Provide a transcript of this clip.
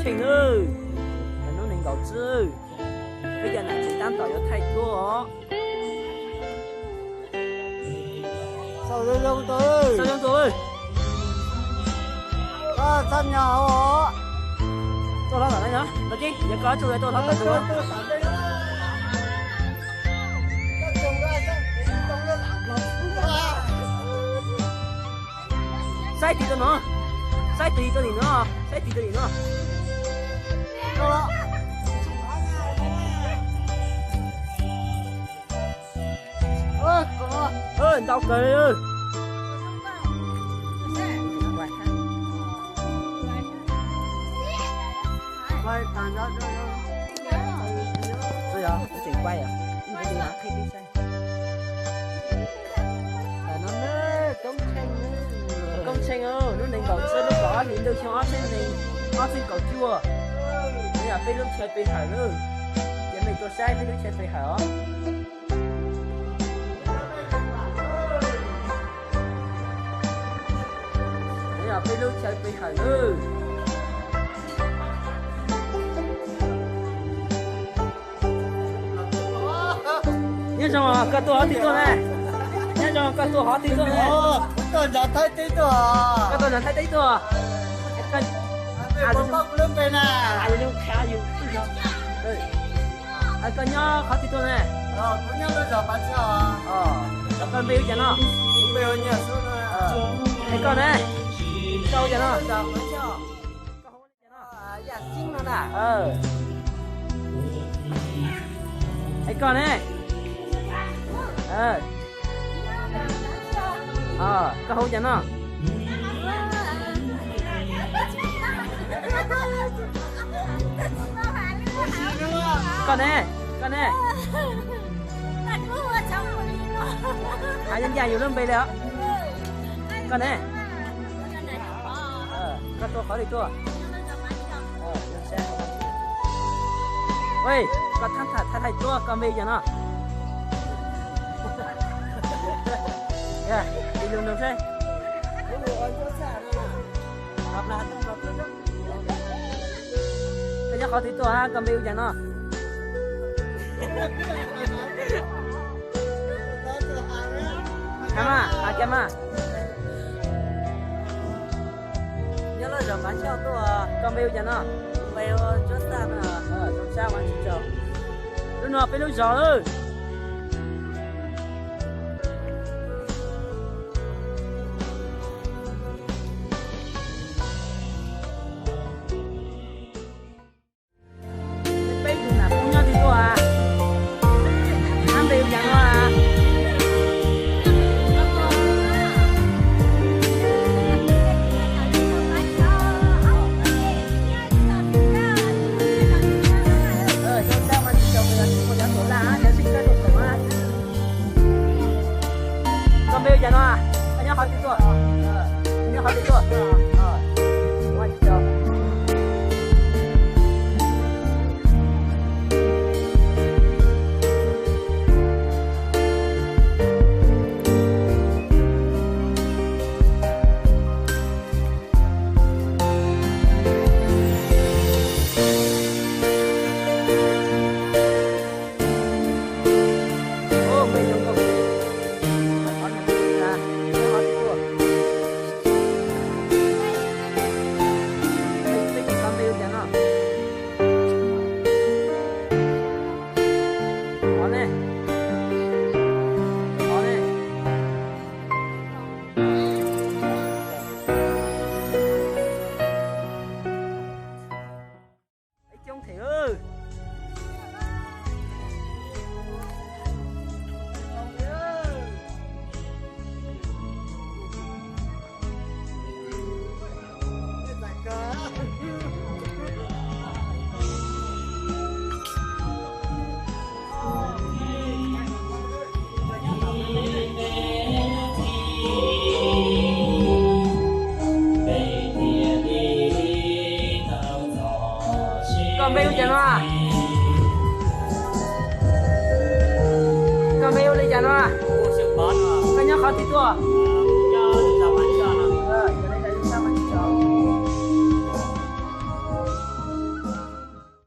Tseem, hnub nees nkaum tsib, peb cov nam tsev tab tom yuav thaij tuaj os. Txhob zoo tus, txhob nyo os. Tuaj hlob tom no, Ntaus Ceeb, yog koj tsuj tuaj hlob tom no. Saib tis tuaj no, saib tis tuaj nim no, saib tis tuaj nim no. Ntau kawg. Koob Tsheej, hnub nees nkaum tsib lub kaum ob hlis ntuj xyoo ob txhiab nees, ob txhiab kaum cuaj. Nws yog peb lub chaw pe hawm lawm. Cov nej tuaj saib peb lub chaw pe hawm os. Nws yog peb lub chaw pe hawm lawm. Nyob zoo, koj tuaj hov twg tuaj ne? Nyob zoo, koj tuaj hov twg tuaj ne? Koj tuaj nram Thaib teb tuaj. Koj nyob qhov twg tuaj ne? Koj npe hu cas no? Es koj ne? Koj hu cas no? Es koj ne? Koj hu cas no? Koj ne? Koj ne? Ncaj yus lub npe li os. Koj ne? Koj tuaj qhov twg tuaj? Koj thaij thaij tuaj, koj npe hu cas no? Koj nyob qhov twg tuaj, koj npe hu cas no? Hais mas, hais kiag mas. Nyob lub zos Pav Choj tuaj. Koj npe hu cas no? Npe hu Tsuab Xaj no. Zoo sab mas tsis tsaus. Lub no peb lub zos lawm. Peb tus nam poob nyob twg tuaj? Hab npe hu cas no? Koj npe hu cas no? Koj nyob qhov twg tuaj? Nyob qhov twg tuaj? Coob them. Koj npe hu cas no? Koj npe hu li cas no? Koj nyob qhov twg tuaj?